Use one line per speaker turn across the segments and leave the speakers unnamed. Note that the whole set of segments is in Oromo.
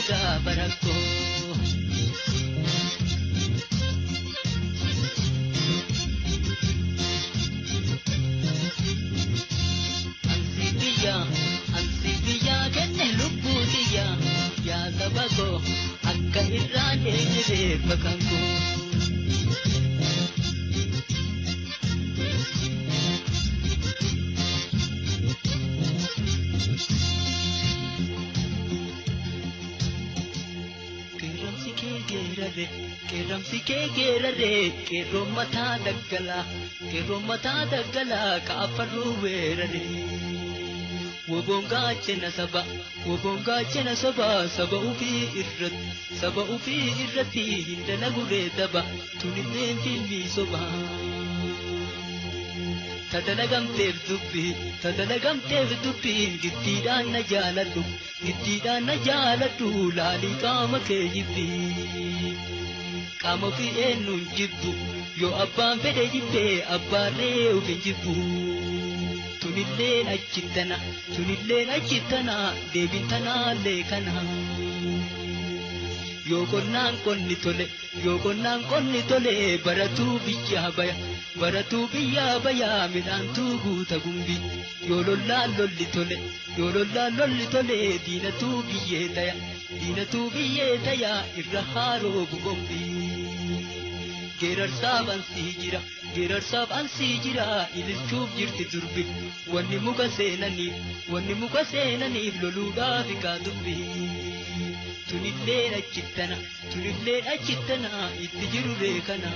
gaafa rakkoo. Ansi biyyaa kenne lubbuu tiyya yaa saba koo akka irraan eenyiree bakkan koo. Qeerransi kee geerarre qeerransi kee geerarre qeerroon mataa daggalaa qeerroon mataa daggalaa kaafarruu weerarre. Woboon gaachana saba woboon gaachana saba saba ufii irratti saba ufii irratti hin dalaguree daba tunilleen filmii soba. Tadalagamteef dubbii tadalagamteef dubbiin giddiidhaan na jaaladhu giddiidhaan na jaaladhu laalii qaama kee jibbii. Qaama ofii eenyuun jibbu yoo abbaan fedhe jibbee abbaarree of hin jibbu. Tunilleen achittana tunilleen achittana deebiin tanaallee kana. Yoo qonnaan qonni tole yoo qonnaan qonni tole baratuu biyyaa baya baratuu biyyaa baya midhaantuu guuta gumbii. Yoo lollaan lolli tole yoo lollaan lolli tole diinatuu biyyee taya diinatuu biyyee taya irra haaroo buqombii. Geerarsaaf ansii jira geerarsaaf ansii jira ililchuuf jirti durbi wanni muka seenaniif wanni muka seenaniif loluudhaaf kaa dubbi. Tunilleen achittana tunilleen achittana itti jiru beekana.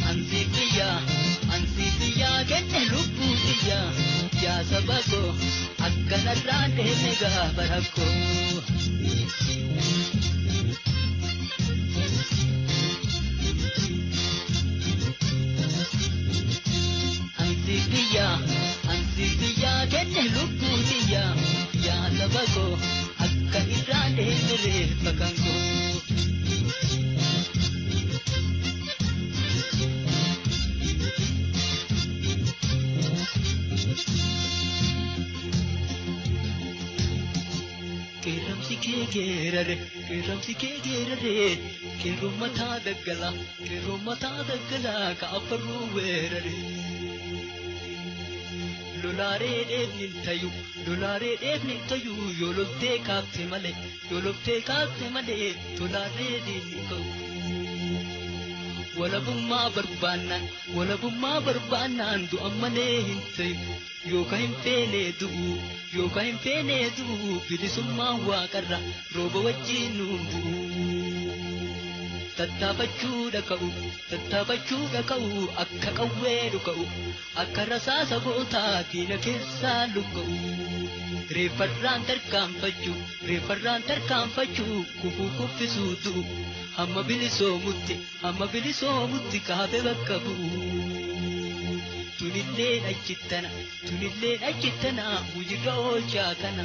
Ansi biyyaa ansi biyyaa kenne lubbuu tiyyaa yaa saba koo akkanarraan deeme gaafa rakkoo. Ansi biyyaa ansi biyyaa kenne lubbuu tiyyaa yaa saba koo akka irraan deeme reeffa kan koo. Qeerransi kee geerarre qeerransi kee geerarre qeerroon mataa daggalaa qeerroon mataa daggalaa kaafarruu weerare. Lolaaree dheebni hin tayu lolaaree dheebni hin tayu yoo loltee kaafte malee yoo loltee kaafte malee tolaaree diinni ka'u. Walabummaa barbaannaan walabummaa barbaannaan du'a malee hin tayu yookaan hin feene du'u yookaan hin feene du'u bilisummaan waaqarra rooba wajjin nuun bu'u. Tattaafachuudha ka'u tattaafachuudha ka'u akka qawwee dhuka'u akka rasaasa gootaa diina keessaa lukka'u. Reeffarraan tarkaanfachuu reeffarraan tarkaanfachuu kufuu kuffisuu du'u hamma bilisoomutti hamma bilisoomutti kaafee bakka bu'u. Tunilleen achittana tunilleen achittana hojiirra oolchaa kana.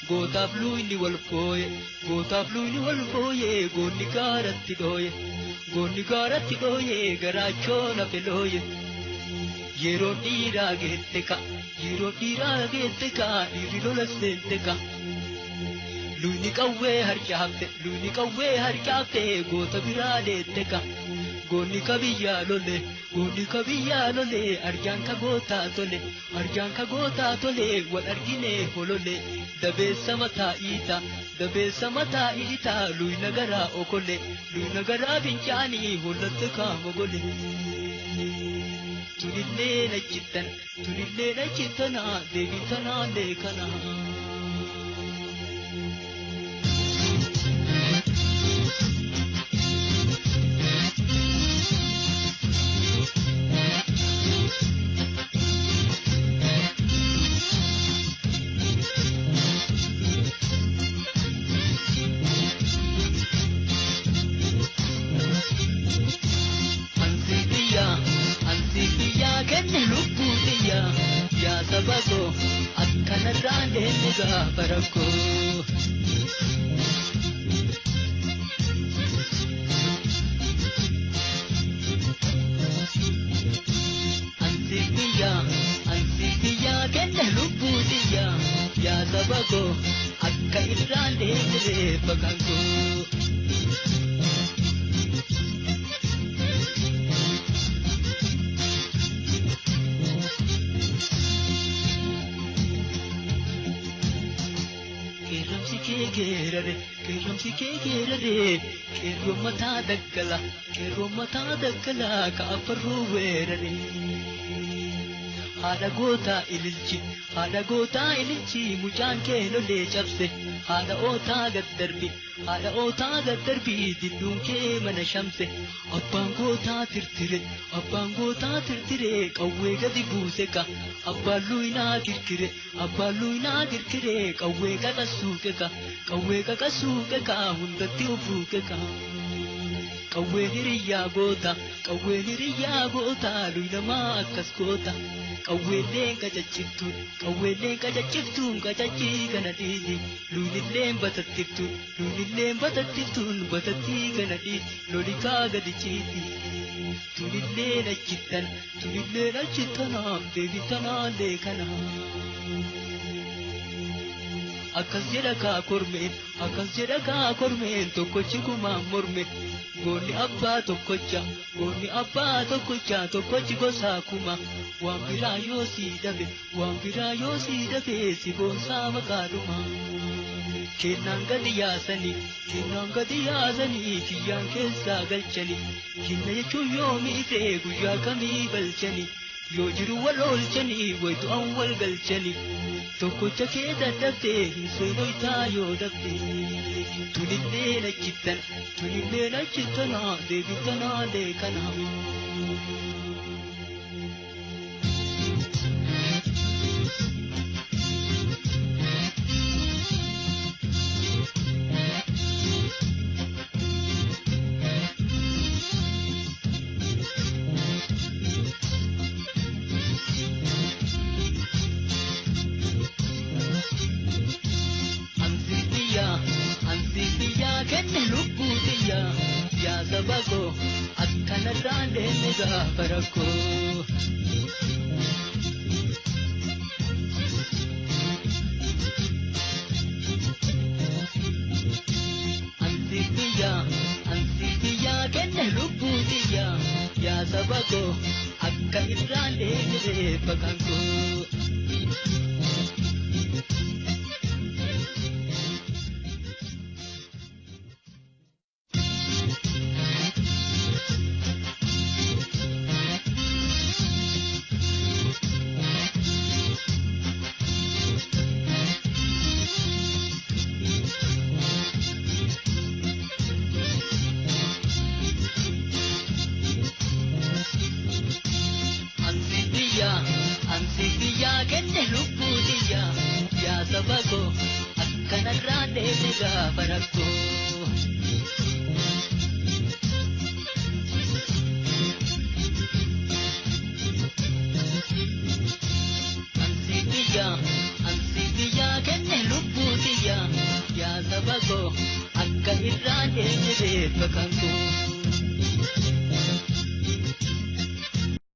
Gootaaf luuyni wal fooye gootaaf luuyni wal fooye goonni gaaratti dhooye goonni gaaratti dhooye garaachoo lafe looye. Yeroo dhiiraa geette ka yeroo dhiiraa geette ka dhiirri lola seente ka. Luuyni qawwee harcaafte luuyni qawwee harcaafte goota biraa deette ka. Goonni ka biyyaa lole goonni ka biyyaa lole arjaan ka gootaa tole arjaan ka gootaa tole wal argine holole dabeessa mataa iita dabeessa mataa iita luyna garaa okole luyna garaa fincaanii hollatte kaama gole. Tunillee nachittan tunillee nachittana deebiin tanaallee kana. Ansi biyyaa saba koo akkanarraan deemne gaafa rakkoo. Ansi biyyaa kenne lubbuu xiyyaa yaa saba koo akka irraan deemne reeffa kan koo. Qeerramsi kee geerare qeerramsi kee geerare qeerroo mataa daggala qeerroo mataa daggala kaafarruu weerare. Haadha gootaa ililchi haadha gootaa ililchi mucaan kee lolee cabse haadha ootaa gad darbi haadha ootaa gad darbi dinduun kee mana shamse abbaan gootaa tirtire abbaan gootaa tirtire qawwee gadi buuse ka abbaan luynaa kirkire abbaan luynaa kirkire qawwee qaqassuuqe ka qawwee qaqassuuqe ka hundatti ufuuqe ka. Qawween hiriyyaa goota qawween hiriyyaa goota luynamaa akkas goota. Qawweelleen qacacciftuun qawweelleen qacacciftuun qacaccii kana dhiisi luynilleen batattiftuun luynilleen batattiftuun batattii kana dhiisi lolikaa gadi ciisi. Tunilleen achittan tunilleen achittanaam deebitanaallee kana. Akkas jedha kaa kormeen akkas jedha kaa kormeen tokkochi kumaan morme. Goonni abbaa tokkocha goonni abbaa tokkocha tokkochi gosaa kuma waan biraa yoo sii dhabe waan biraa yoo sii dhabe si boonsaa maqaadhuma. Kennaan gadi yaasanii kennaan gadi yaasanii kiyyaan keessaa galchanii kenna jechuun yoo miite guyyaa kamii balchanii yoo jiru wal oolchanii wayitu an wal galchanii tokkocha kee dadhabdee hin seenoytaa yoo dhabde. Tunilleen achittan tunilleen achittanaa deebitanaalee kana. Ansi biyyaa kenne lubbuu xiyyaa yaa saba koo akkanarraan deemne gaafa rakkoo. Ansi biyyaa kenne lubbuu xiyyaa yaa saba koo akka irraan deemne reeffa kan koo. Ansi biyyaa kenne lubbuu xiyyaa yaa saba koo akkanarraan deemne gaafa rakkoo. Ansi biyyaa kenne lubbuu xiyyaa yaa saba koo akka irraan deemne reeffa kan koo.